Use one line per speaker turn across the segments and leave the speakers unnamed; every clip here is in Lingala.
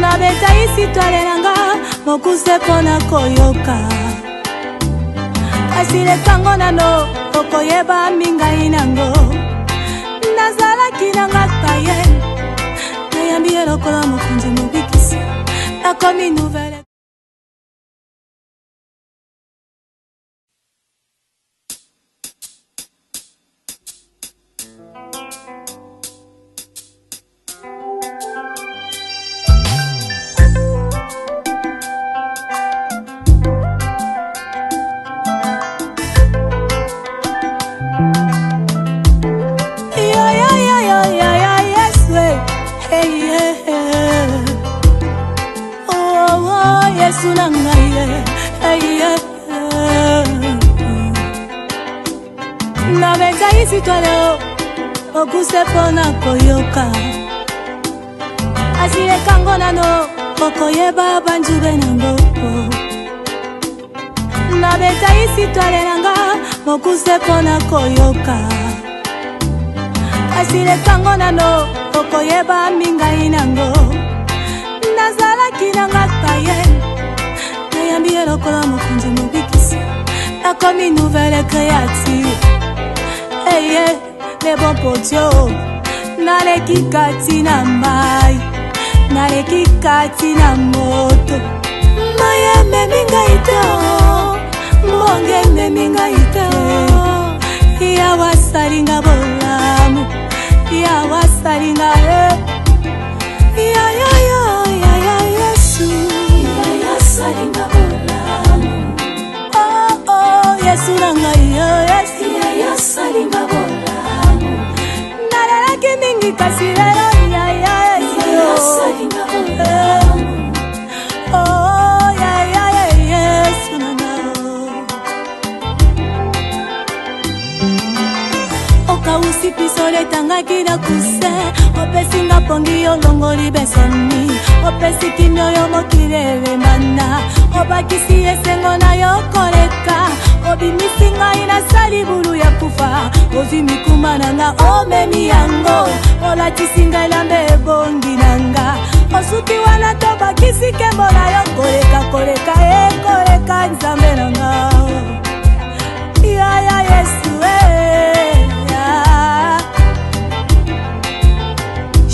Nabeta isitwale na nga mokuse mpo na koyoka kasi lekango nano okoyeba mingai nango nazalaki na nga paye nayambi ye lokola mokonzi mobikisi nakomi nouvelle Yesu na ngai hey, hey. Nabeta isitwale okuse mpo na koyoka asilekango nano okoyeba banjube nango nabeta isitwale nanga mokuse mpo na koyoka asilekango nano okoyeba mingai nango nazalaki nanga paye nayambi ye lokola mokonzi mobikisi nakomi nouvelle créature eye le bon potio naleki kati na mai naleki kati na moto mai ememi ngai te oh. mbonge ememi ngai te oh. yawe asalinga bolamu yawe asalinga eh. Yesu na ngai yesu bolamu nalalaki mingi kasi lelo yaya yesu oh, yaya yesu na ngai okawusi pisolo etangaki na kuse opesi nga pongi olongoli besoni opesi kimia oyo mokili elemana obakisi esengo na yo koleka obimisi ngai nasali bulu ya kufa ozwi mikumba na nga omemi yango olatisi ngai elamba ebongi na nga osuki wana tobakisi nkembo na yo koleka koleka ekoleka nzambe na nga yaya yesu eh,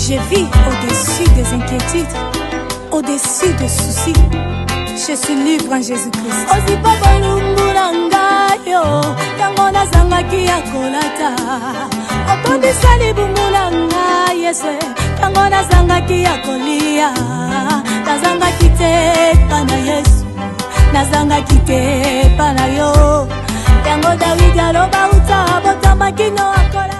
Je vis au-dessus des inquiétudes, au-dessus des soucis. Je suis libre en Jésus-Christ. Ozipa bolumbu na ngai yo ntango nazangaki ya kolata otondisa libumu na ngai yesu ntango nazangaki ya kolia nazangaki te epa na yesu nazangaki te epa na yo yango dawidi aloba uta abotama kino akola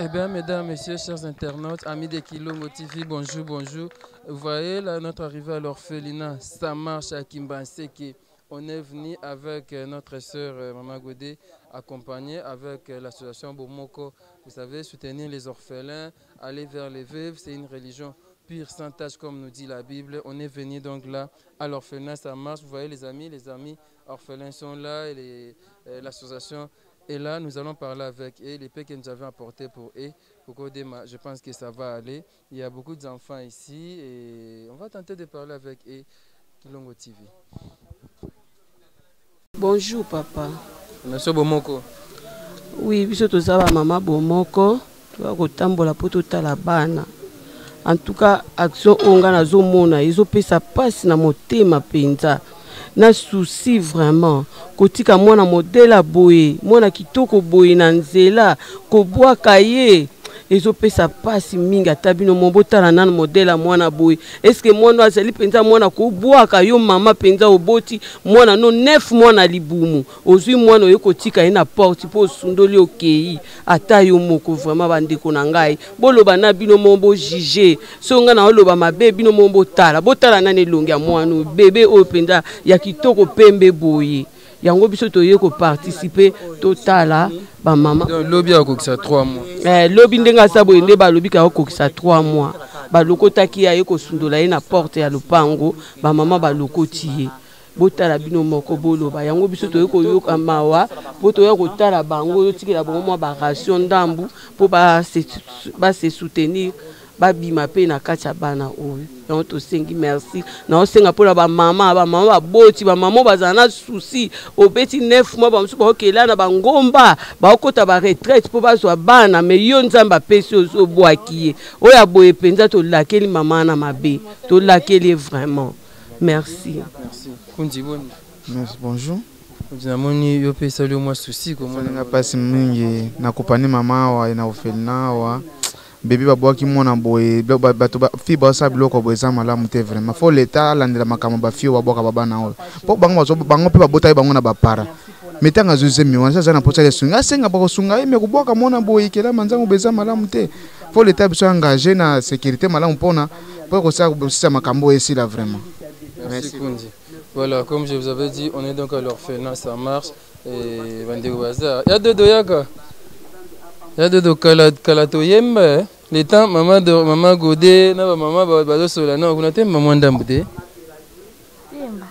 Eh bien, mesdames, messieurs, chers internautes, amis de Kilongo TV, bonjour, bonjour. Vous voyez là, notre arrivée à l'orphelinat, ça marche à Kimbanseke. On est venu avec euh, notre sœur euh, Maman Godé, accompagnée avec euh, l'association Bomoko. Vous savez, soutenir les orphelins, aller vers les veuves, c'est une religion pure, sans tâche, comme nous dit la Bible. On est venu donc là à l'orphelinat, ça marche. Vous voyez les amis, les amis orphelins sont là et l'association est là. Nous allons parler avec eux, les paix que nous avions apporté pour eux. Pour Kodema, je pense que ça va aller. Il y a beaucoup d'enfants ici et on va tenter de parler avec eux. Kilongo TV.
Bonjour papa.
Monsieur Bomoko.
Oui, biso toza ba mama Bomoko, toya kotambola mpo totala bana. En tout cas, action oyo nga nazomona ezopesa mpasi na motema mpenza, na souci vraiment. Kotika mwana modèle ya boye, mwana kitoko boye na nzela, kobwaka ye ezopesa mpasi mingi. Ata bino mo botala nanu modèle ya mwana boye. Eske mwana azali mpenza mwana kobwaka? Yo mama mpenza oboti mwana no 9 mwana libumu, ozwi mwana oye kotika ye na porte mpo osundoli, okei. Ata yo moko vraiment, bandeko na ngai, boloba na bino mo, bojuger. So ngai na oloba mabe, bino mo botala, botala nani elongi ya mwana oyo, bebe oyo mpenza ya kitoko, pembe boye. Yango biso toye koparticiper, totala bamama.
Lobi akokisa 3 mois.
Eh, lobi ndenge aza boye nde balobi ka akokisa 3 mois. Balokotaki ye, aye kosundola ye na porte ya lopango, bamama balokoti ye. Botala bino moko, boloba. Yango biso toye koyoka mawa mpo toya kotala bango, totikela bango mwa baration ndambu mpo base soutenir, babima mpe na kati ya bana oyo. Yango tosengi merci, naosenga mpona bamama, bamama baboti, bamama bazala na souci. Obeti 9 mois, bamosusu baokela na bangomba, baokota baretraite mpo bazwa bana, mais yo Nzambe apesi, ozobwaki ye. Oyo aboye mpenza, tolakeli mama na mabe, tolakeli ye vraiment. Merci.
Merci. Kundi, boni?
Merci, bonjour.
Kundi, namoni yo mpe esali yo mwa souci komona.
Esalinga mpasi mingi. Nakopani mama awa na orphelinat awa, bébé babwaki mwana boye. Bato fille bazosala biloko boye, eza malamu te vraiment. Faut l'État alandela makambo bafille oyo babwaka babana oyo, mpo bango bango mpe babotaki bango na bapara. Mais ntango azwi zemi wana, aza na mposa esunga, asenga bakosunga ye. Mais kobwaka mwana boye, ekelama nzango boye, eza malamu te. Faut l'État biso engage na sécurité malamu mpona mpo kosala kosisa makambo oyo esila vraiment.
Merci Kundi. Voilà, comme je vous avais dit, on est donc à l'orphelinat, ça marche. Et bandeko baza. Ya dodo yaka. Ya dodo kala kala toyemba. Eh. Le temps maman de maman Godé na ba maman ba bazosola na kuna te maman ndambu te.
Yemba.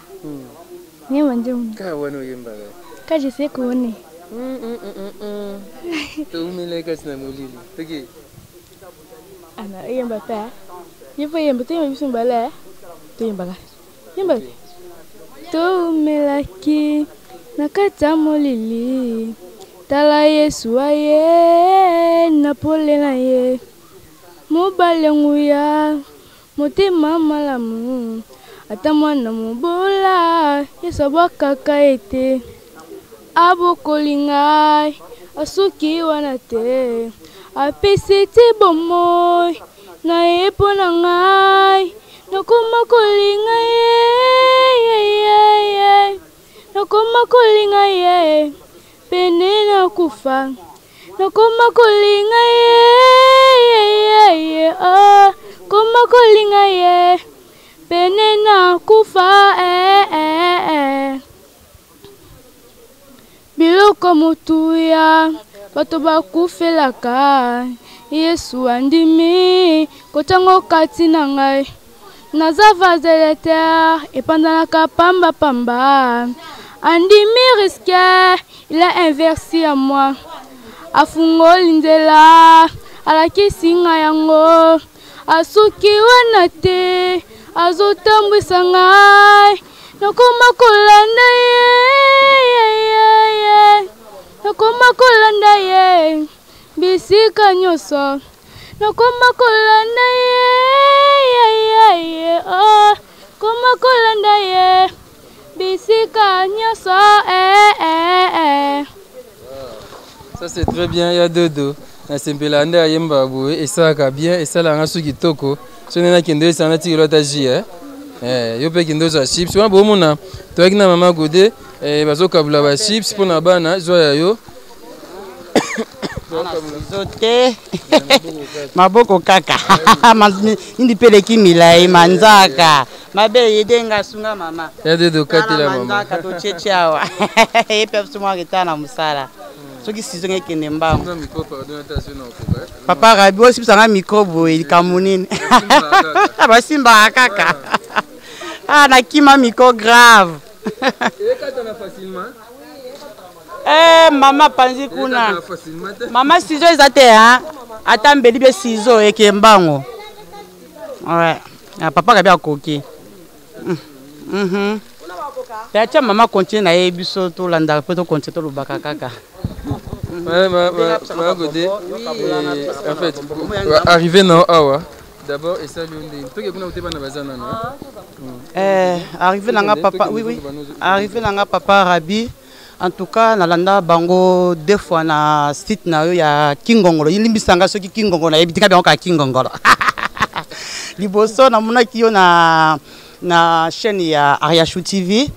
Yemba nzembo.
Ka wana oyemba.
Ka je sais connais.
Toumela kasi na molili. Toki.
Ana yemba pe. Ye fo yemba toyemba biso mbala. Toyembaka. Yemba. Toumelaki na kati ya molili, tala Yesu aye na pole na ye. Mobali nguya, motema malamu, ata mwana mobola Yesu abwakaka ete abokoli ngai. Asuki wana te, apesi ti bomoi na ye mpo na ngai. Nakoma kolinga ye, ye, nakoma kolinga ye pene na kufa. Nakoma kolinga ye, ye, oh, koma kolinga ye pene na kufa, eh, eh, eh. Biloko motuya bato bakufelaka, Yesu andimi kotiango kati na ngai. Naza vase de terre, epanzanaka pambapamba, andimi risque, il a investi ya moi. Afungoli nzela, alakisi ngai yango. Asuki wana te, azotambwisa ngai. Nakoma kolanda ye, ye, nakoma kolanda ye bisika nyonso. Nakoma kolanda ye, ye, ye, oh, koma kolanda ye bisika nyonso, eh, eh, eh.
Ça c'est très bien ya dodo. Nasepela nde ayemba boye, esalaka bien, esalaka so kitoko. So nde nakende esala, natikela ata ji, eh? Eh, yo mpe kende ozwa chips wana. Bomona, toyaki na mama Gode, eh, bazokabula ba chips mpo na bana. Zwa ya yo.
Zo te, maboko kaka indi mpe eleki milai, manzaka mabe yede nga sunga mama.
Ya dodo, katela mama.
Manzaka tocheche awa, ye mpe biso mwa retard na mosala. Soki sizo ekende mbangu.
Zwa micro, pardon, ata so na okoka, eh.
Papa Rabi osibisanga micro boye, likambo nini? Basimbaka kaka. Ah, nakima micro grave.
Ekatana facilement.
Eh, mama panzi kuna.
Ekatana facilement te.
Mama, ciseau eza te hein? Ata mbeli bie ciseau eke mbango. Ouais. Ah, papa Rabi akoki. Atia mama continue na ye, biso tolandaka mpe tocontinue, tolobaka kaka.
Ouais, ma, ma, ma Godé, et, en fait, arrivé na awa. D'abord esali yo ndenge toke kuna kote bana baza nano.
Eh, arrivé na nga papa, oui oui. Arrivé na nga papa Rabi. En tout cas, nalanda bango deux fois na site na yo ya Kingongolo. Ilimbisa nga soki Kingongolo nayebi tika bango ka Kingongolo. Liboso namonaki yo na na chaîne ya Ariachou TV.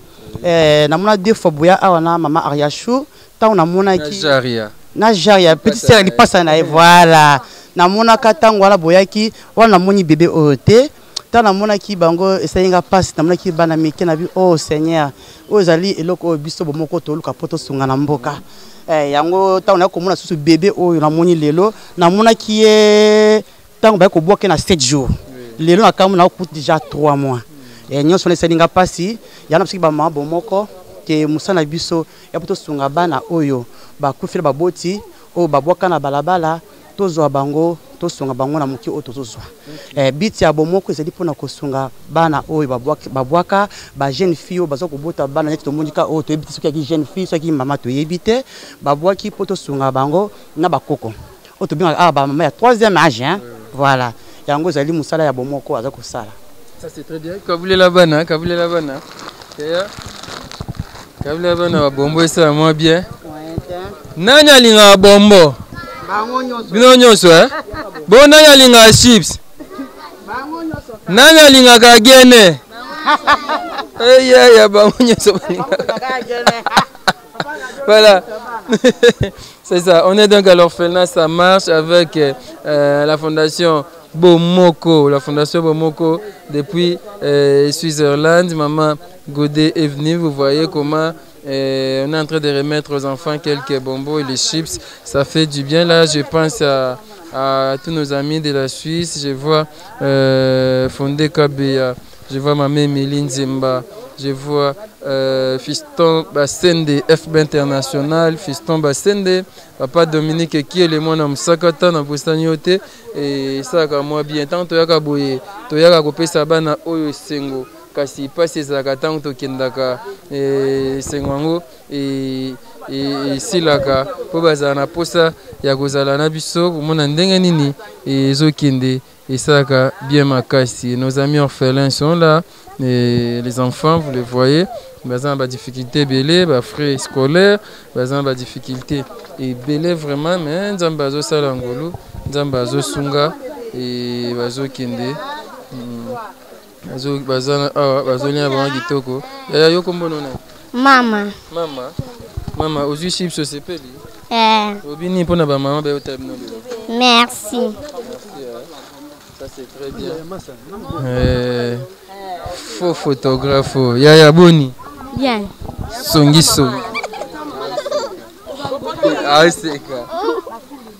Eh, namona deux fois boya awa na mama Ariachou. Ntango namonaki
Jaria.
Na Jaria, petite sœur lipasa na ye, voilà. Namonaka ntango wana boyaki, wana namoni bébé oyo te. Ntango namonaki bango esali nga mpasi, namonaki bana mike na bi, oh Seigneur, oyo ezali eloko oyo biso bomoko toluka mpo tosunga na mboka. Eh, yango ntango nayaki komona susu bébé oyo namoni lelo, namonaki ye ntango bayaki kobwaka ye na 7 jours. Lelo nakamwi nakokuta déjà 3 mois. Eh, nyonso wana esali nga mpasi, yango na bisoki bamama bomoko ke mosala na biso ya mpo tosunga bana oyo bakufela baboti, oyo babwaka na balabala, tozwa bango, tosunga bango na moke oyo tozozwa. Eh, biti ya bomoko ezali mpona kosunga bana oyo babwaka, ba jeune fille oyo baza kobota bana neti tomoni ka oyo toyebi te soki yaki jeune fille, soki mama toyebi te, babwaki mpo tosunga bango na bakoko oyo tobengaka awa ba mama ya troisième âge, hein? Voilà, yango ezali mosala ya bomoko aza kosala.
Ça c'est très bien. Kabulela bana, kabulela bana. Yaya. Kabulela bana ba bombo esala mwa bien. Nani alingaka bombo? Bino nyonso, eh? Bo nani alingaka chips? Nani alingaka gene? Eh yaya, bango nyonso balingaka. Voilà. C'est ça. On est donc à l'orphelinat, ça marche avec la fondation Bomoko. La fondation Bomoko depuis Switzerland. Maman Godet est venue. Vous voyez comment on est en train de remettre aux enfants quelques bonbons et les chips. Ça fait du bien. Là, je pense à tous nos amis de la Suisse. Je vois Fondé Kabea. Je vois ma mère Méline Zemba. Je vois Fiston Bassende, FB International, Fiston Bassende, Papa Dominique qui est le mwana Musakata na Bosani Ote, et ça ka moi bien. Tant toyaka boye, toyaka kopesa bana oyo sengo, kasi pasi ezalaka tango tokendaka, et sengo yango, et, et, esilaka po bazala na posa ya kozala na biso, komona ndenge nini ezokende. Et ça a bien makasi. Nos amis orphelins sont là. Et les enfants, vous les voyez, ils ont des difficultés belé, des frais scolaires, ils ont des difficultés et belé vraiment, mais Nzambe azo sala ngolu, Nzambe azo sunga et bazo kende. Bazo bazo ah bazo lia bango kitoko. Ya yo kombo nona?
Mama.
Mama. Mama, ozwi chips osepeli?
Eh.
Obini mpona ba mama ba yota bino lelo.
Merci.
Merci. Ça c'est très bien. Faux photographe. Yaya boni.
Bien.
Songi songi. Ah c'est quoi?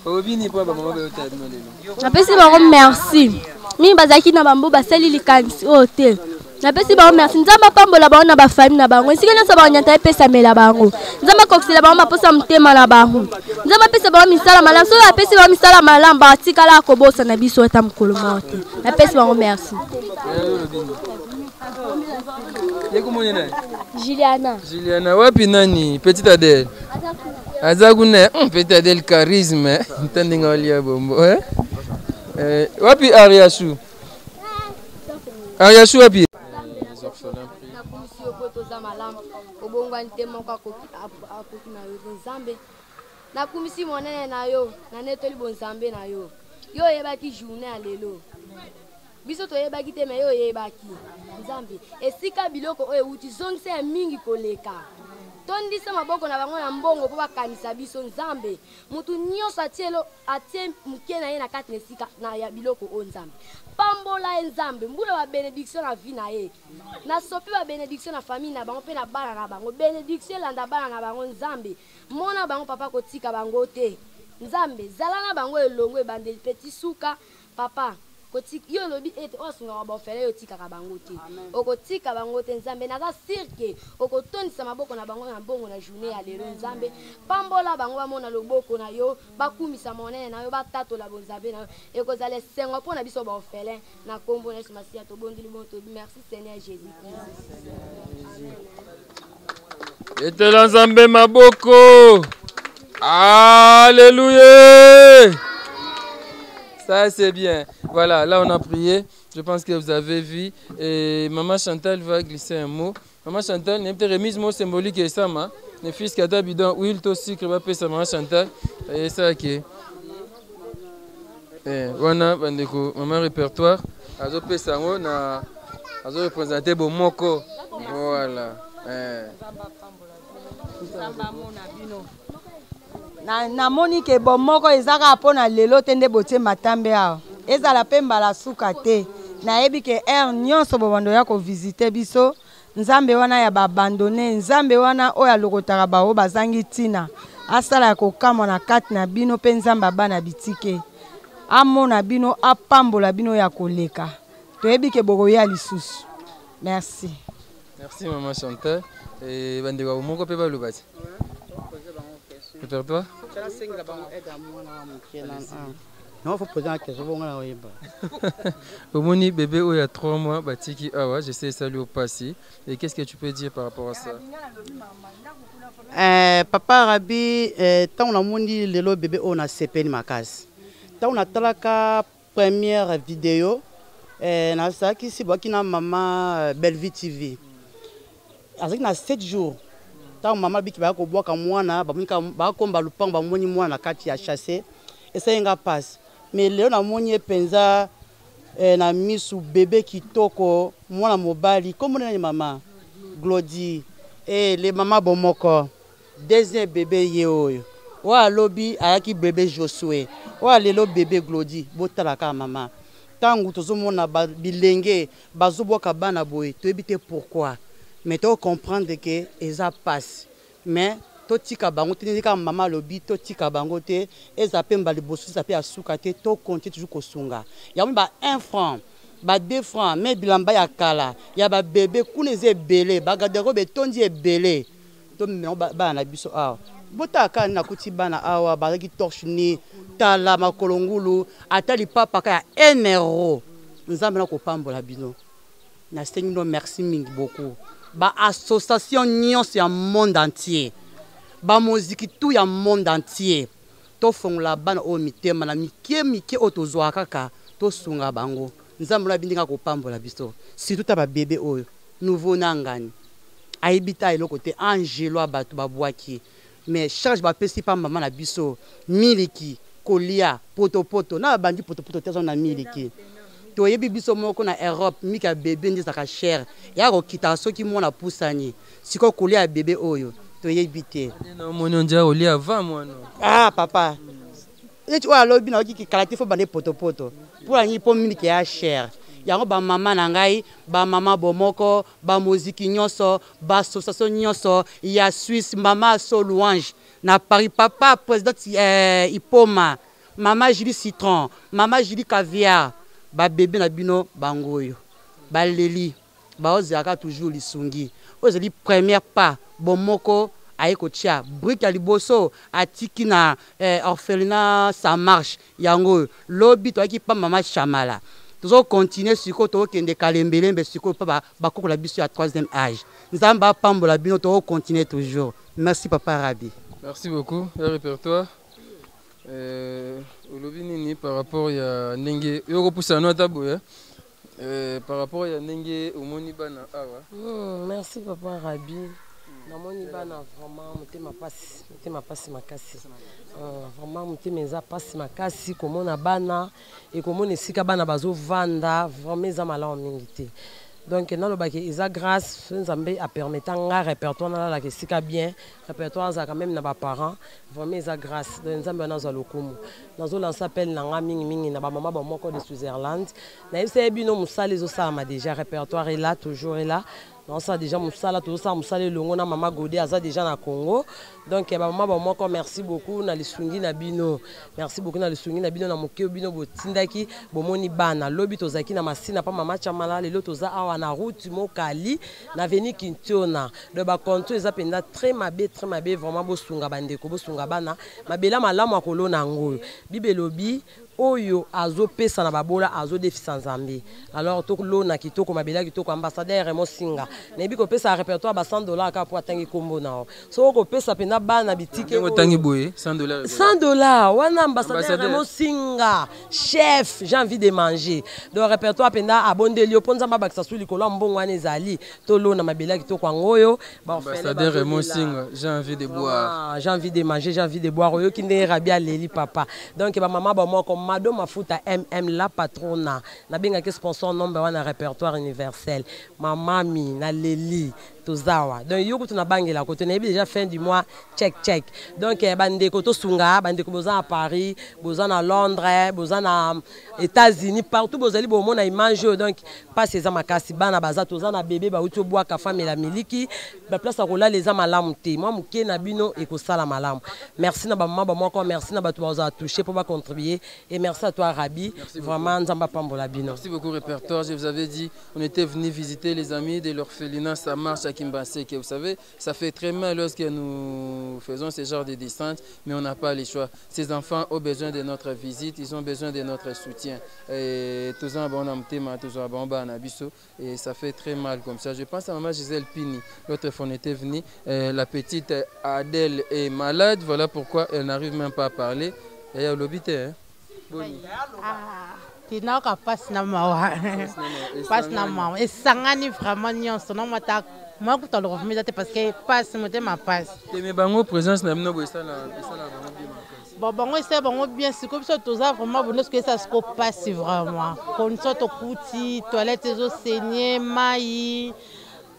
Obini mpona ba mama ba yota bino lelo.
Napesi bango merci. Mingi bazalaki na bambo basali likanisi oyo te. Napesi bango merci. Nzambe apambola bango na ba famille na bango. Esika nyonso banyata epesamela bango. Nzambe akokisela bango maposa motema na bango. Nzambe apesa bango misala malamu. Soki apesi bango misala malamu, batikala kobosana biso ata mokolo moko te. Napesi bango merci. Juliana.
Juliana, wapi nani? Petite Adèle. Aza kuna, petite Adèle charisme. Ntandinga olia bombo, eh? Wapi Ariashu? Ariashu wapi? Les orphelins prient.
Nakumisi yo po toza malamu, obongwani te moko akoki na yo Nzambe. Nakumisi monene na yo, nanetoli bonzambe na yo. Yo oyebaki journée ya lelo. Biso toyebaki te, mais yo oyebaki. Nzambe, esika biloko oyo euti, zongisa ya mingi koleka. Tondisa maboko na bango na mbongo po bakanisa biso Nzambe. Mutu nyonso atie moke na ye na kati na esika na ya biloko oyo Nzambe. Pambola ye Nzambe, mbula ba bénédiction na vie na ye. Na sopi ba bénédiction na famille na bango pe na bana na bango. Bénédiction elanda bana na bango Nzambe. Mona bango papa kotika bango te. Nzambe, zala na bango elongo ebandeli petit suka papa. Yo olobi ete oyo asungaka ba orphelin, yo otikaka bango te. Okotika bango te Nzambe, naza sûr ke okotondisa maboko na bango na mbongo na journée ya lelo Nzambe. Pambola bango bamona loboko na yo, bakumisa monene na yo, batatola bonzambe na yo. Ekozala esengo mpo na biso ba orphelin na kombo na Yesu Masiya tobondeli bongo tobi merci Seigneur Jésus-Christ.
Etela Nzambe maboko. Alléluia. Ça c'est bien. Voilà, là on a prié. Je pense que vous avez vu. Et maman Chantal va glisser un mot. Maman Chantal, il y a une remise mot symbolique et ça, ma. Ne fils qu'à bidon, huile, to sucre, va payer maman Chantal. Et ça qui est. Eh, wana bandeko mama répertoire azopesa yango na azorepresente bomoko voilà eh.
Namoni ke bomoko eza kaka mpo na lelo te nde botie matambe awa, ezala mpe mbala suka te. Nayebi ke heure nyonso bobando ya kovisite biso. Nzambe wana ya baabandone, Nzambe wana oyo alokotaka baoyo bazangi ntina, asala ya kokamwa na kati na bino, mpe Nzambe abana bitike amona bino, apambola bino ya koleka. Toyebi ke bokoya lisusu. Merci.
Merci maman Chantal. Et bandeko ya moko mpe baloba te. Répertoire.
Non, faut poser la question, bongo na oyeba.
Omoni bébé oyo ya 3 mois batiki awa, je sais esali opasi. Et qu'est-ce que tu peux dire par rapport à ça?
Papa Rabi, ntango namoni lelo bébé oyo, nasepeli makasi. Ntango natalaka première vidéo, nazalaki si boyaki na mama Bellevue TV, azalaki na 7 jours. Ntango mama biki baya kobwaka mwana, bamoni bakomba lupango, bamoni mwana na kati ya chasse, esali nga mpasi. Mais lelo namoni ye mpenza na misu, bébé kitoko, mwana mobali. Kombo nani, mama? Glodi. Le mama bomoko, deuxième bébé ye oyo. Oyo alobi ayaki bébé Josue, oyo alelo bébé Glodi. Botala kaka mama, ntango tozomona bilenge bazobwaka bana boye, toyebi te pourquoi, mais tocomprendre ke eza pasi. Mais totika bango te, ndenge kaka mama alobi, totika bango te. Eza mpe mbala liboso, eza mpe ya suka te. Tokontinue toujours kosunga yango, ba 1 franc, ba 2 francs, mais bilamba ya kala ya babebe kuna eza ebele, bagarde-robe etondi ebele. Tomema bana na biso awa. Botala kaka, nakuti bana awa bazalaki torse nu, tala makolo ngulu, ata lipapa kaka ya 1 euro. Nzambe na kopambola bino. Nasengi bino merci mingi beaucoup, baassociation nyonso ya monde entier, bamoziki tu ya monde entier. Tofongola bana oyo mitema na mike mike oyo tozwaka kaka, tosunga bango. Nzambe na bindinga kopambola biso, surtout ta babebe oyo nouveau na ngani ayebi ta eloko te. Angelo ya bato babwaki, mais charge bapesi pa mama na biso, miliki, kolia potopoto na babandi potopoto te, aza na miliki. Toyebi biso moko na Europe, miliki ya bebe nde ezalaka cher, ya kokitaka soki mwana pusani. Sikoyo kolia ya bebe oyo toyebi te.
Omoni ondia olia avant mwana.
Ah papa, neti oyo alobi nayoki kala te, faut bande potopoto mpo nini? Mpo miliki ya cher. Yango bamama na ngai, bamama bomoko, bamoziki nyonso, baassociation nyonso ya Suisse, mama So Louange na Paris, papa président Ipoma, mama Julie Citron, mama Julie Caviar, babebe na bino bango oyo baleli, baozelaka toujours lisungi. Oyo ezali première pas. Bomoko aye kotia brique ya liboso, atiki na orphelinat Ça Marche. Yango oyo lobi toyaki pa mama Chamala, tozokontinue sikoyo, tokokende kalembelembe sikoyo mpa bakokola biso ya troisième âge. Nzambe apambola bino, tokokontinue toujours. Merci papa Rabi.
Merci beaucoup. Ya répertoire, olobi nini par rapport ya ndenge yo kopusa no ata boye, par rapport ya ndenge omoni bana awa?
Merci papa Rabi. Namoni bana, vraiment motema pasi, motema pasi makasi. Vraiment motema eza pasi makasi komona bana, ekomona esika bana bazovanda, vraiment eza malamu mingi te. Donc nalobaki eza grâce so Nzambe apermettre nga répertoire nalalaka esika bien. Répertoire azalaka même na baparent, vraiment eza grâce. Donc Nzambe wana azwa lokumu. Nazolansa appel na nga mingimingi na bamama bamoko de Switzerland. Nayebisa ye bino, mosala ezosalama déjà. Répertoire est là, toujours est là. Naosala déjà mosala, tozosala mosala elongo na mama Gode, aza déjà na Congo. Donc bamama bamoko, merci beaucoup na lisungi na bino, merci beaucoup na lisungi na bino na moke bino botindaki. Bomoni bana, lobi tozalaki na Masina pa mama Chamala, lelo toza awa na route Mokali na avenue Kintiona. Donc bakonto eza mpenza très mabe, très mabe vraiment. Bosunga bandeko, bosunga bana. Mabela malamu akolona yango oyo Bible elobi.
Oyo azo pesa na babola azo defisa Nzambe. Alors to lona kitoko mabele ya kitoko ambassadeur Raymond Singa. Nayebi ko pesa repertoire ba 100 dollars kaka po atangi kombo na yo. Soki oko pesa pena bana bitike
oyo. Otangi boye 100 dollars.
100 dollars wana ambassadeur Raymond Singa chef j'ai envie de manger. Donc repertoire pena abondeli yo po Nzambe abakisa su likolo ya mbongo wana ezali to lona mabele ya kitoko yango oyo.
Ba ambassadeur Raymond Singa j'ai envie de boire.
J'ai envie de manger, j'ai envie de boire. Oyoki ndenge Rabi aleli papa. Donc ba mama ba moko Mado Mafuta MM la patrona na bengaki sponsor number one na repertoire universel ma mami na leli tozawa donc yo kutu na bangela ko te nayebi déjà fin du mois check check donc eh, ba ndeko tosunga ba ndeko boza na Paris boza na Londres boza na États-Unis partout bozali bomona image oyo donc pasi eza makasi bana baza toza na bebe bauti obwaka famela miliki ba place ya kolala eza malamu te mwa moke na bino ekosala malamu merci na ba mama ba moko merci na bato bazala touché mpo ba contribuer et merci à toi Rabi vraiment Nzambe apambola bino.
Merci beaucoup répertoire, je vous avais dit on était venu visiter les amis de l'orphelinat ça marche à Kimbanseke. Vous savez, ça fait très mal lorsque nous faisons ce genre de descente, mais on n'a pas le choix. Ces enfants ont besoin de notre visite, ils ont besoin de notre soutien. Et tous en bon motema, tous en bon bana biso et ça fait très mal comme ça. Je pense à maman Gisèle Pini, l'autre fois on était venu, la petite Adèle est malade, voilà pourquoi elle n'arrive même pas à parler. Et elle l'obité, hein? Boni.
Ah, tinaoka pasi na mawa. Pasi na mawa. Esangani vraiment nyonso na mata moi kuta loko vumisa te parce que pasi motema pasi.
Te mais bango présence na bino boye esala esala bango bien makasi.
Bon bango esala bango bien sikoyo biso toza vraiment bonne soki esala sikoyo pasi vraiment. Condition tokuti toilette ezo saigner mayi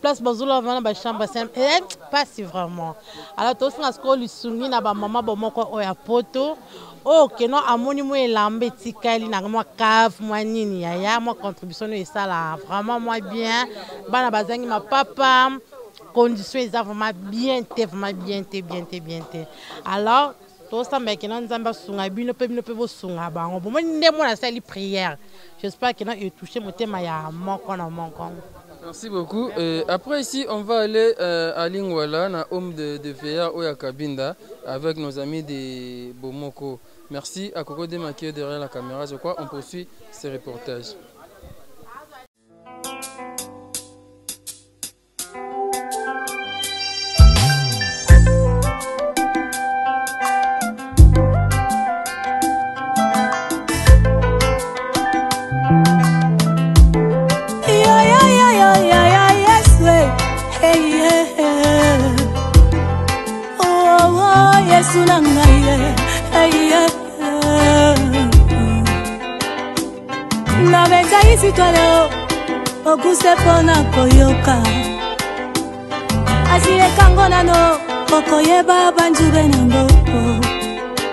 place bazolava na bachambre eh, pasi vraiment. Alors tosenga sikoyo lisungi na bamama bomoko oyo ya poto oyo keno amoni mwa elamba etikali na mwa cave mwa nini yaya mwa contribution oyo esala vraiment mwa bien bana bazangi mapapa condition eza vraiment bien te vraiment bien te bien te bien te alors tosambela kena nzambe asunga bino mpe bino mpe bosunga bango bomoni nde mwana asali prière j'espère kena etouche motema ya moko na moko.
Merci beaucoup. Et après ici, on va aller à Lingwala, na home de VA Oya Kabinda, avec nos amis de Bomoko. Merci à Coco Dema qui est derrière la caméra. Je crois on poursuit ces reportages.
Yesu na ngai nabetaki sitwale okuse mpo na koyoka asilekango nano okoyeba banjube nango.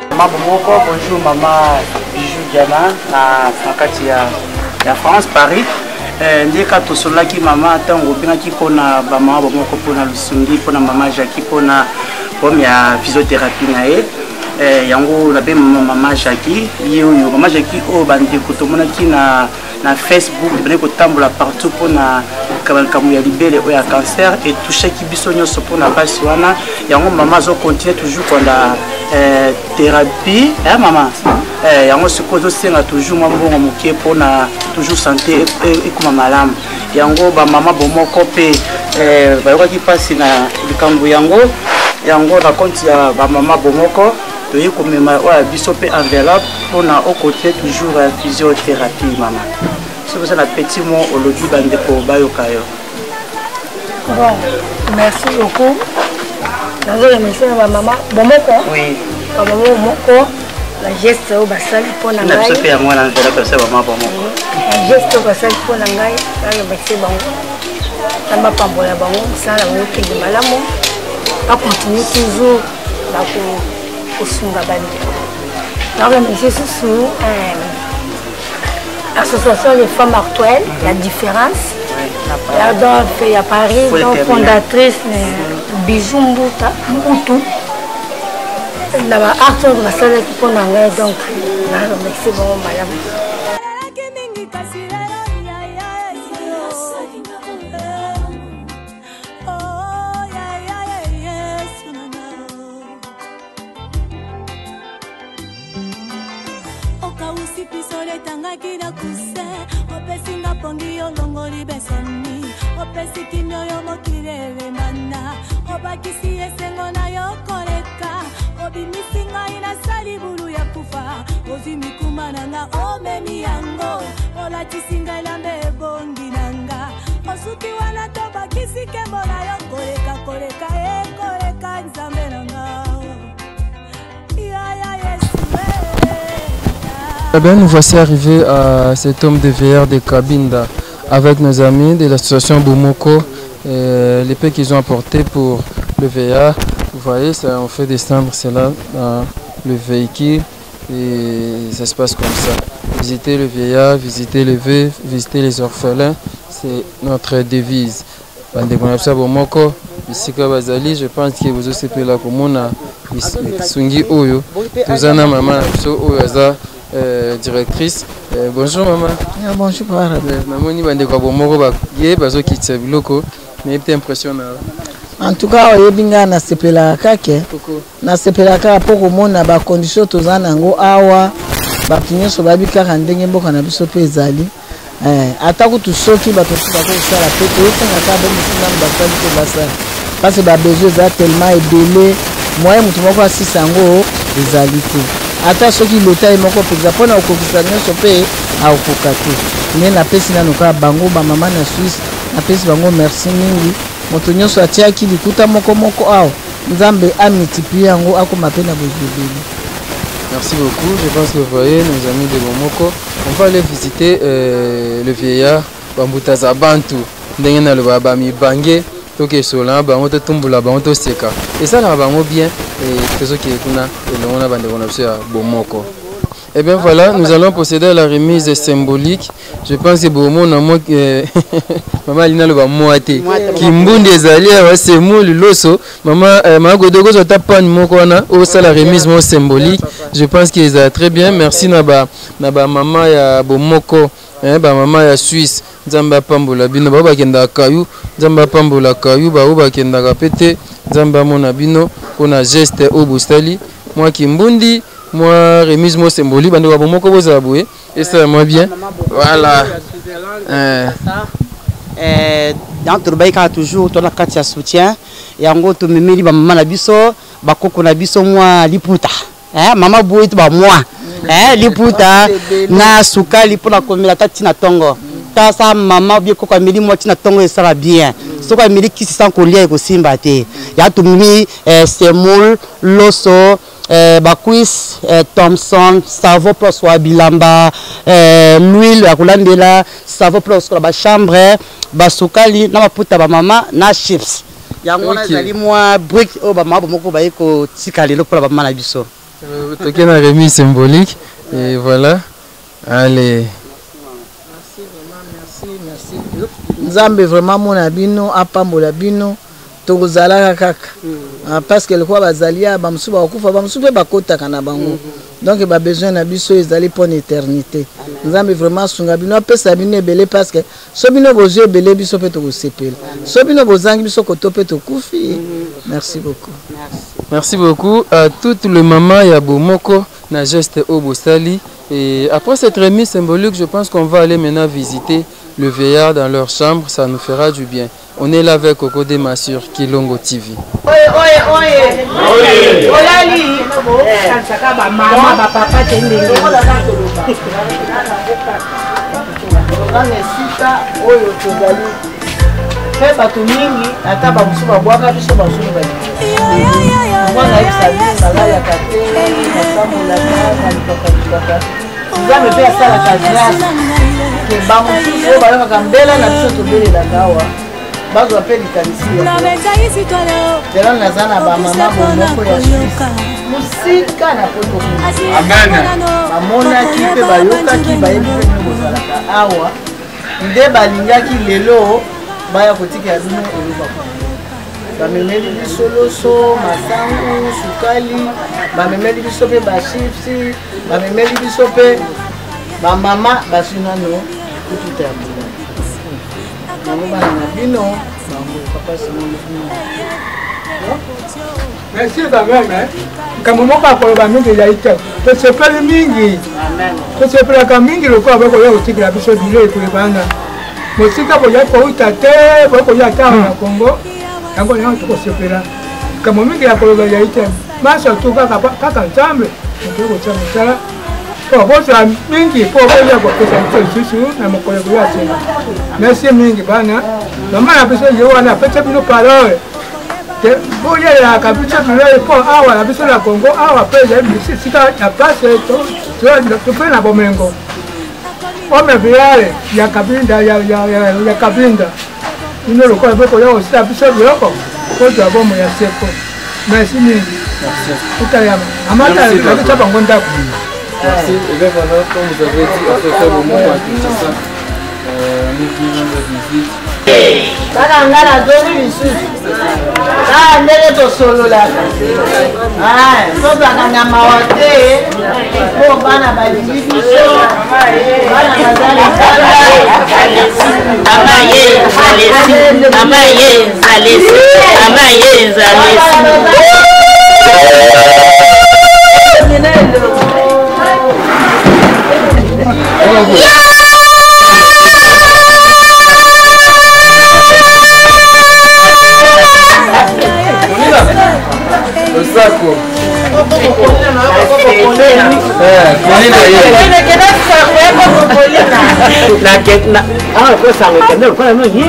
Mama Bomoko, bonjour mama Bijou Diana na kati ya, ya France Paris. Eh, nde kaka tosololaki mama ntango obengaki mpona bamama bomoko mpona lisungi mpona mama Jackie mpona problème ya physiothérapie na ye. Eh, yango nabe mama Jackie ye oyo mama Jackie oyo bandeko tomonaki na, na Facebook ebandaki kotambola partout mpona likambo ya libele oyo ya cancer etouchaki biso nyonso mpona mpasi wana. Yango mama azocontinue toujours kolanda eh, thérapie eh, mama eh, yango sikoyo ozosenga toujours mwa mbongo moke mpona toujours santé ekoma malamu. Yango bamama bomoko mpe eh, bayokaki mpasi na likambo yango. Yango na compte ya bamama bomoko toyei komema oyo ya biso mpe enveloppe mpona okontinue toujours ya physiothérapie. Mama soki oza na petit mot olobi bandeko bayoka yo.
Bon, merci beaucoup. Nazo remercier na bamama bomoko.
Oui.
Bamama bomoko na geste oyo basali mpo na
ngai. Na biso mpe yango wana enveloppe ya biso bamama bomoko.
Na geste oyo basali mpo na ngai, na remercier bango. Nzambe apambola bango, mosala na bango ekende malamu. Ba continue toujours na kosunga bandeko. Na remercier susu association des femmes actuelles, la différence. Donc, il y a Paris, donc fondatrice Bijou Mbuta, Mbutu. Na ba art oyo basalaki mpo na ngai, donc na remercie bango malamu.
Nakomaki na kuse, opesi nga pongi, olongoli besoni, opesi kimia oyo mokili elemana, obakisi esengo na yo koleka, obimisi ngai nasali bulu ya kufa, ozwi mikumba na nga omemi yango, olatisi ngai elamba ebongi na nga, osuki wana tobakisi nkembo na yo koleka koleka e koleka nzambe na nga.
Eh bien, nous voici arrivés à cet homme de VR de Kabinda avec nos amis de l'association Bomoko, l'épée qu'ils ont apportée pour le VR. Vous voyez, ça, on fait descendre cela dans le véhicule et ça se passe comme ça. Visiter le vieillard, visiter les veuves, visiter les orphelins, c'est notre devise. Bandeko na biso ya bomoko bisika bazali, je pense que bozosepela komona lisungi oyo. Toza na mama na biso oyo aza directrice. Bonjour mama.
Yeah, bonjour papa.
Namoni bandeko ya bomoko baye bazokitisa biloko, nayebi te impression na yo.
En tout cas oyebi ngai nasepelaka kake, nasepelaka kaka mpo komona bacondition toza na yango awa. Bato nyonso bayebi kaka ndenge mboka na biso mpe ezali. Ata kutu soki bato mosusu bakoki kosala mpe toyosenga kaka bo mosusu nanu basali mpe basala, parce que babesoin eza tellement ebele, moyen moto moko asisa yango ezali te. Ata soki leta ye moko mpenza mpo na kokokisa nyonso mpe akokoka te. Nde napesi nanu kaka bango bamama na Suisse, napesi bango merci mingi. Moto nyonso atiaki likuta moko moko awa, Nzambe amultiplie yango akoma mpe na bozwi ebele.
Merci beaucoup. Je pense que vous voyez nos amis de Bomoko. On va aller visiter le vieillard Bambuta Zabantu. Ndenge na loba ba mibange tokesola bango, totumbola bango, toseka, esalaka bango bien. Tozokende kuna elongo na bandeko na biso ya Bomoko. Et bien voilà, nous allons procéder à la remise symbolique. Je pense que bomona moi mama Alina loba moi te. Kimbundi ezali awa semuli loso. Mama mama Godo kozwa ata pane moko wana osala remise moko symbolique. Je pense que ezala très bien. Merci na ba mama ya Bomoko, hein, ba mama ya Suisse. Nzambe apambola bino, bao bakendaka kayu, Nzambe apambola kayu, bao bakendaka pe te, Nzambe amona bino mpona geste oyo bosali. Mwa kimbundi, mwa remise moko symbolique, bandeko ya Bomoko bozala boye, esala mwa bien. Voilà.
Donc tolobaki kaka toujours toza na kati ya soutien yango, tomemeli bamama na biso, bakoko na biso mwa liputa. Mama boye to bamwa liputa na sukali mpona komela ata ntina ntongo. Tasa mama obie koko ameli mwa ntina ntongo esala bien. Soki ameli kisi sans kolia ekosimba te. Ya tomemi semoule, loso, bacuisse, Thomson, savon mpo kosukola bilamba, l'huile ya kolambela, savon mpo kosukola bachambre, basukali na maputa bamama na chips. Yango wana ezali mwa brique oyo bamama bomoko baye kotika lelo mpona bamama na biso.
Toke na remise symbolique et voilà. Allez.
Merci, merci. Nzambe vraiment mona bino, apambola bino, tokozalaka kaka. Parce que lokola bazali awa, bamosusu bakokufa, bamosusu mpe bakotaka na bango. Donc ba besoin na biso ezali mpona éternité. Nzambe vraiment asunga bino, apesa bino ebele, parce que so bino bozwi ebele, biso mpe tokosepela. So bino bozangi biso koto mpe tokufi. Merci beaucoup.
Merci beaucoup à toutes les mamans ya Bomoko na geste oyo bosali. Et après cette remise symbolique, je pense qu'on va aller maintenant visiter le vieillard dans leur chambre, ça nous fera du bien. On est là avec Coco Dema sur Kilongo TV.
Oye, oye, oye. Oye. Olali. Kansaka ba mama, ba papa te ndenge.
Toza na esika oyo tozali mpe bato mingi, ata bamosusu babwaka biso, basusu balingi. Mwana ayebisa bino nalalaka te, natambolaka, nalukaka lukaka. Nzambe mpe asalaka grâce ke bamosusu oyo bayokaka mbela na biso tobelelaka awa bazwa mpe likanisi. Lelo naza na bamama bomoko ya Suisse, mosika na poto. Bamonaki mpe bayokaki, bayebi mpe bino bozalaka awa, nde balingaki lelo baya kotikela bino eloko. Bamemeli biso loso, masangu, sukali, bamemeli biso mpe bachipsi, bamemeli biso mpe bamama bazwi nano kututa ya bola. Bango bana na bino, bango papa Simon.
Merci quand même. Likambo moko ya koloba mingi ezali te. Tosepeli mingi. Tosepelaka mingi lokola bokoya kotikela biso bilei kolebana. Mosika boya kouta te, bokoya ata awa na Congo. Yango yango tokosepela. Likambo mingi ya koloba ezali te. Manso tu kaka kaka Nzambe okoki kotia mosala mpo bozwa mingi mpo boya kopesa biso lisusu na mokolo ekoya nsima. Merci mingi bana. Mama na biso ye wana apesa bino parole. Boyelaka biso bilei mpo awa na biso na Congo awa mpe ezali esika ya pasi tope na bomengo. Ome village ya Kabinda ya Kabinda bino lokola bokoya kosala biso biloko kozwa bomo ya seko. Merci mingi. Utayama. Amata nakisa bango ndako.
Merci. Et bien voilà, comme vous avez dit, on fait faire moment à Kinshasa. Nous venons rendre visite.
Kaka nga nazongi lisusu kaka ndenge tosololaka tozalaka na mawa te mpo bana balingi biso bana baza libanda.
Mama ye nzalesi, mama ye nzalesi, mama ye nzalesi.
Losako.
Awa kosango ekende lokola noni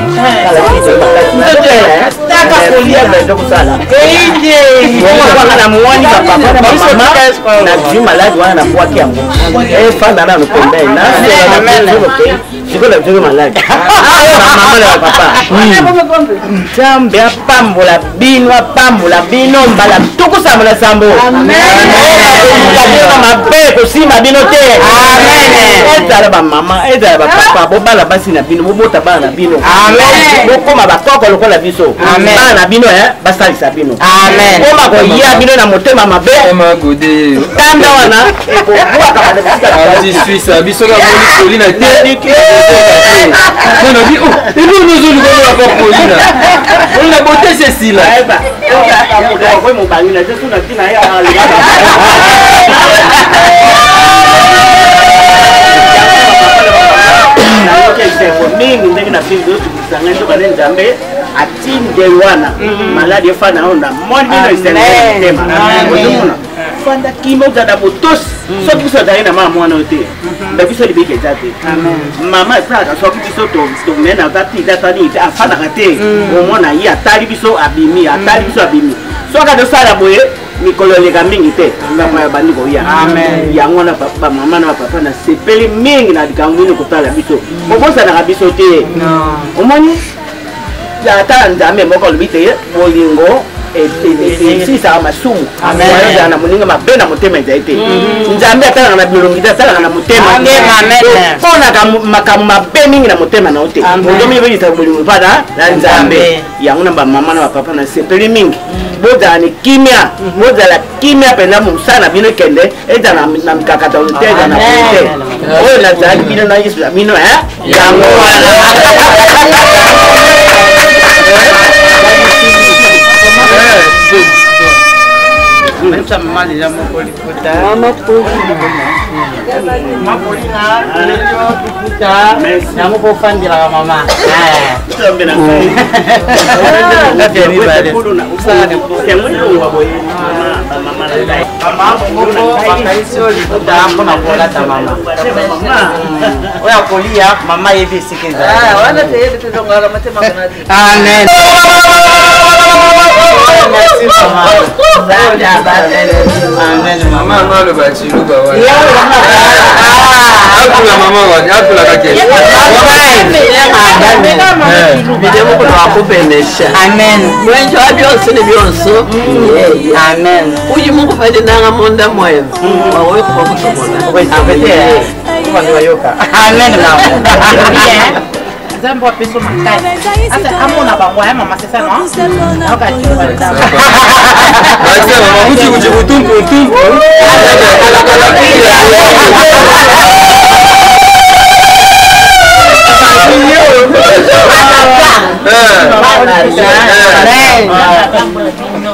kosala na mwani bapapa na bamama nazwi maladi wana nabwaki yango efanda nanu pembeni nasela sikoyo na biso maladi bamama na bapapa nzambe apambola bino apambola bino mbala tuku sambo na sambo bino mabe kosimba bino te ezala bamama ezala bapapa bobala basi na bino bobota bana na bino bokoma bakoko lokola biso bana na bino basalisa bino koma koya bino na motema mabe kanda wana ekobwaka
biso polina te nalobi eloko ozoluka oyo apa polina polina bote se esila.
Nayoki esengo mingi ndenge na fili otukisanga nzoka nde Nzambe atindeli wana maladi efanda oyo na moni bino esengo ya motema ozomona fanda kimia ozala na botosi soki biso azalaki na mama mwana oyo te mbe biso libiki eza te mama esalaka soki biso tomene aza ti eza tani te afandaka te omona ye atali biso abimi atali biso abimi soki azosala boye mikolo eleka mingi te bapaya bandi koya yango wana bamama na bapapa nasepeli mingi na likambo bino kotala biso bobosanaka biso te omoni ata Nzambe moko alobi te bolingo esilisaka masumu ozala na moninga mabe na motema ezali te Nzambe atalaka na bilongi te atalaka na motema oponaka makambo mabe mingi na motema na yo te ozomi bolingo mpana na Nzambe yango na bamama na bapapa nasepeli mingi bozala ni kimia bozala kimia mpenza mosala na bino ekende ezala na mikakatano te ezala na boye te oyo nazalaki bino na Yesu na bino yango wana.
Mama deja moko liputa. Mama Paulina, liputa. Yango po fandelaka mama. Mama moko bakanisi oyo liputa mpona kolata mama. Oyo akolia mama yebi esika ezali. Amen. Merci maman. Amen.
Mama anga aloba chiluba wana. Akula mama wana, akula kake.
Akubenesha.
Amen.
Mwenje wa byonso ne byonso.
Amen.
Uyu Mungu fadinanga munda mwenu. Wawe kuba kutomona.
Amen mama.
Nzambe apeso makasi asa amona bango aya mama c'est ça non aoka
Bakisa mama kuti kuti kutumpu tumpu.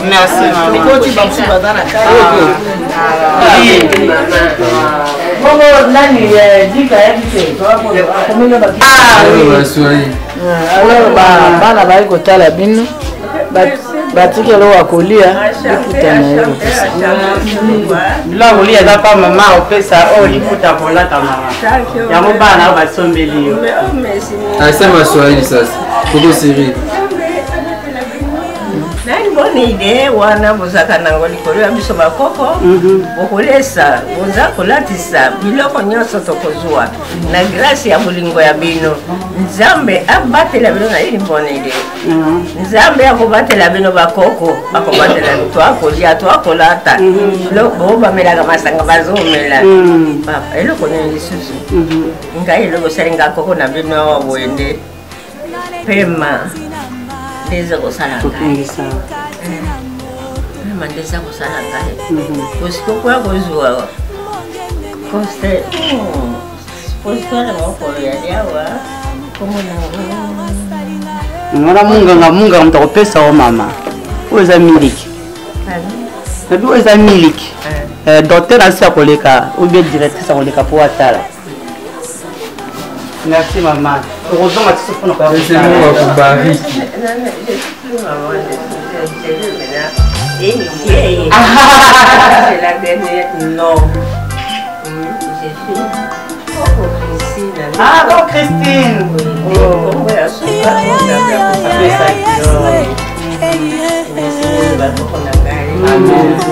Merci.
Tokoti bamosusu baza na kati. Bongo nani dika yebi te akomeli alors bana bayi kotala bino batiki eloko ya kolia liputa na ye kopesa
biloko kolia eza pa mama opesa oyo liputa kolata mama yango bana oyo basombeli yo
asema swahili sasa koko Cyril
nani bonne idee wana bozalaka nango likolo ya biso bakoko bokolesa boza kolatisa biloko nyonso tokozwa na grâce ya bolingo ya bino nzambe abatela bino na ini bonne idee nzambe akobatela bino bakoko akobatela toakolia toakolata biloko bamelaka masanga bazomela papa eloko nini lisusu ngai eloko osali nga koko na bino awa boye nde pema nde eza kosala ngai pema nde eza kosala ngai kosikokoya kozwa coste positware moko yali awa komona yango
wana munganga munganga moto akopesa yo mama oyo eza miliki nabi oyo eza miliki docteur asi akoleka ou bien directrice akoleka mpo atala merci mama okozonga tiso mpona
koya
C'est la dernière. Non. Je suis Coco Christine.
Ah, Coco Christine.
Oh.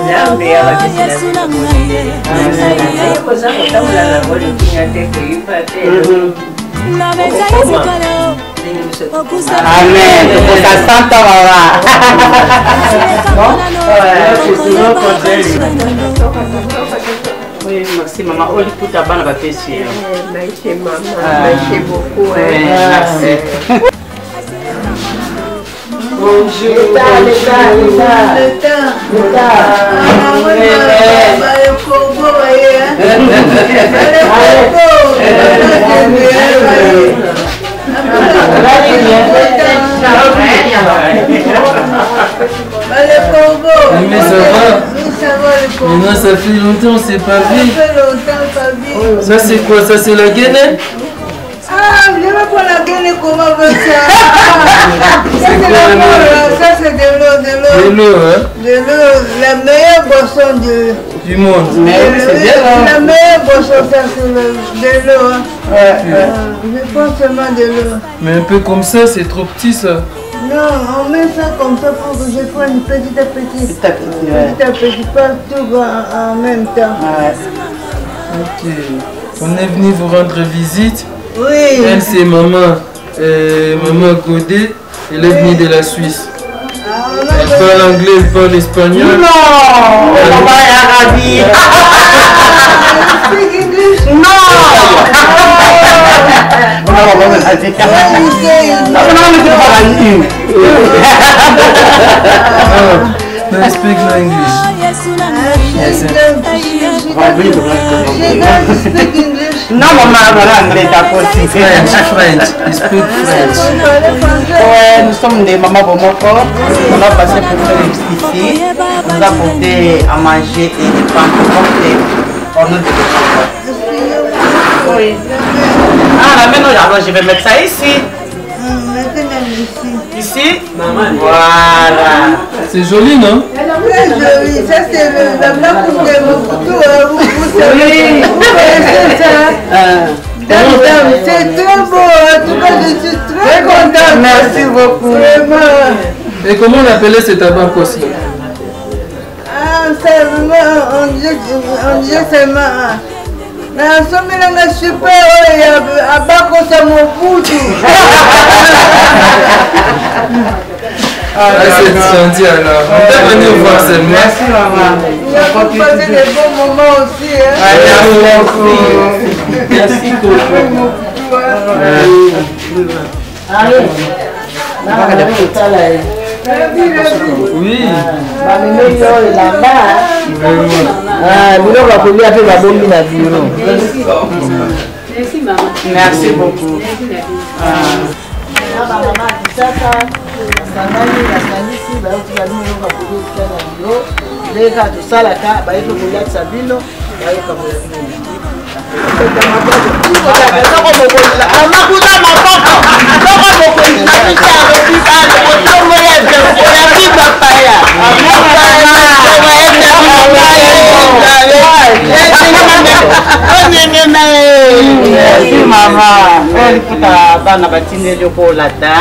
Nzambe kotambola nango likinya te koyiba te.
Amen. Tokoka santa mama. Oui, merci maman. Oyo liputa bana bapesi yo.
Merci maman. Merci beaucoup.
Merci.
Bonjour. L'état, l'état, l'état.
L'état.
L'état.
Mais ça va. Maintenant, ça fait longtemps, on s'est pas vu.
Ça fait longtemps, pas vu.
Ça, c'est quoi? Ça, c'est la Guinée?
Ah, je vais pas la Guinée, comment veut ça? Ça, c'est la mort, ça, c'est de l'eau, de l'eau.
De l'eau, hein?
De l'eau, la meilleure boisson
du monde.
Mais oui, c'est bien, hein?
La meilleure boisson, ça, c'est de l'eau. Hein.
Ouais, ouais.
Je prends seulement de l'eau.
Mais un peu comme ça, c'est trop petit, ça.
Non, on met ça comme ça pour que je prenne petit à petit.
Petit à petit, ouais.
Petit à petit, pas tout en même temps.
Ouais.
Ok. On est venu vous rendre visite.
Oui.
Elle, c'est maman, maman Godet. Elle est venue de la Suisse. Elle parle anglais, elle parle espagnol.
Non, maman est ravie. Non.
No, I speak no English. Yes.
Non, maman, voilà, anglais, d'accord.
French, French. I speak French.
Ouais, nous sommes des mamans Bomoko. On a passé pour faire ici. On nous a apporté à manger et des pains au nom de Oui. Ah, là, maintenant, alors je vais mettre ça ici. Ici? Voilà.
C'est joli, non?
Très joli. Ça, c'est la marque de Mobutu. Vous savez, vous connaissez ça. Dame, dame, c'est très beau. En tout cas, je suis très contente.
Merci beaucoup.
Vraiment.
Et comment on appelait ce tabac aussi?
Ah, ça, vraiment, on disait seulement. Nasomelanga super oyo abakosa Mobutu.
Ah, c'est gentil alors. On peut venir voir seulement.
Merci maman.
Nous avons passé des bons moments aussi. Hein.
Merci. Merci beaucoup.
Allez.
Oui.
Bamemeli oyo elamba biloko ya kolia mpe babombi na biro.
Merci maman.
Merci beaucoup.
Na bamama ya Kinshasa basangani, basangisi, bayotika bino yoka koki etikali na biro ndenge kaka tosalaka, bayebi kolatisa bino, bayoka boya bino.
Amakuta maboko soko mokonzi na biso alobi otomboli oyambi bapaya.
Merci mama. Oyo liputa bana batindeli yo mpo olata.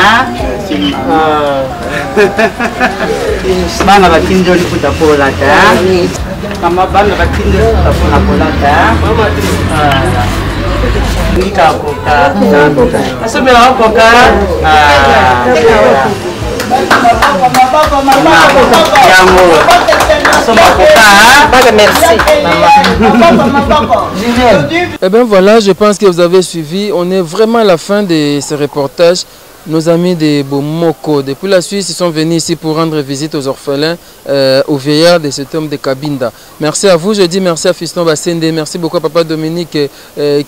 Bana batindi yo liputa mpo olata. Mama, bana batindi yo liputa mpo na kolata. Nika koka. Asombelaka koka. Yango. Asomba koka.
Merci.
Eh bien voilà, je pense que vous avez suivi. On est vraiment à la fin de ce reportage. Nos amis de Bomoko, depuis la Suisse, ils sont venus ici pour rendre visite aux orphelins, aux vieillards de cet homme de Kabinda. Merci à vous, je dis merci à Fiston Bassende, merci beaucoup à Papa Dominique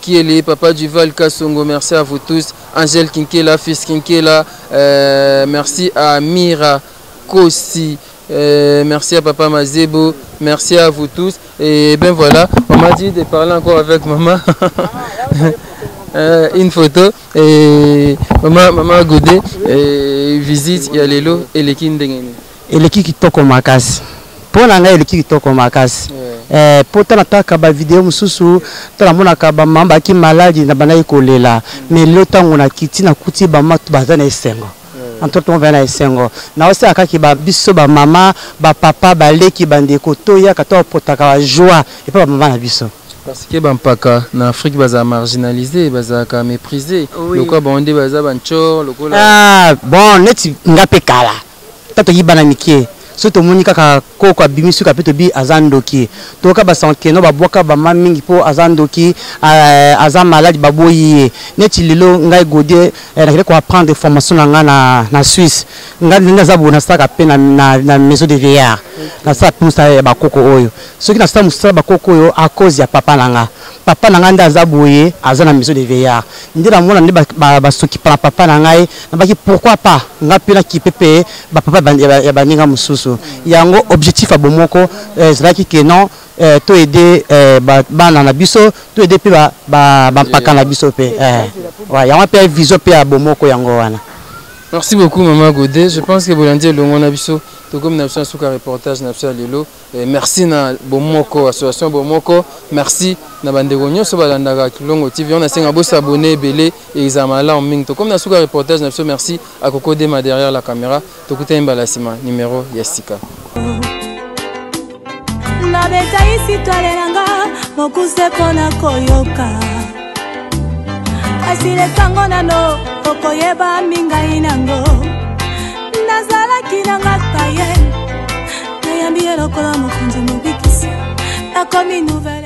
Kiele, Papa Duval Kassongo, merci à vous tous, Angèle Kinkela, Fils Kinkela, merci à Mira Kossi, merci à Papa Mazebo, merci à vous tous. Et ben voilà, on m'a dit de parler encore avec maman. Une photo et maman, maman Godé et visite ya lelo eleki ndenge nini?
Eleki kitoko makasi mpo na ngai, eleki kitoko makasi mpo tala nataka bavideo mosusu, tala namonaka bamama baki maladi na bandaki kolela, mais lelo ntango nakiti nakuti bamama baza na esengo. Entre tongo na esengo, naosala kaka ba biso bamama, bapapa, baleki, bandeko, toyaka toapotaka bajoie epa bamama na biso.
Parce que bampaka na Afrique bazala marginalisé, bazalaka méprisé. Lokola bango nde baza bantsor lokola.
Ah, bon, neti nga mpe kala ta toki bana mike, soki tomoni kaka koko abimi suka mpe tobi aza ndoki, toyoka basankeno babwaka bama mingi mpo aza ndoki, aza maladi, baboyi ye. Neti lelo ngai Godie nakende koapprendre formation na ngai na Suisse. Ngai ndenge naza boye, nasalaka mpe na maison de vieillard, nasala mpe mosala ya bakoko oyo. Soki nasala mosala bakoko oyo à cause ya papa na nga, papa na ngai nde aza boye, aza na maison de vieillard, nde namona nde basokipa na papa na ngai, nabaki pourquoi pas nga mpe nakipe mpe bapapa ya baninga mosusu. Yango objectif ya Bomoko ezalaki ke non, to aider bana na biso, to aider mpe bampaka na biso mpe. Yango mpe vision mpe ya Bomoko yango wana.
Merci beaucoup Maman Godé. Je pense que bolandi elongo na biso, tokomi na biso na suka reportage na biso ya lelo. Merci na Bomoko, association Bomoko. Merci na bandeko nyonso balandaka Kilongo TV. On asenga bo s'abonner ebele ezala malamu mingi. Tokomi na suka reportage na biso. Merci à Coco Dema derrière la caméra. Tokutani mbala nsima numéro ya sika.
Nabeta isitwale nanga mokuse mpona koyoka, kasi lekango nano okoyeba mingai nango. Nazalaki nanga paye, nayambi ye lokola mokonzi mobikisi, nakomi nouvelle.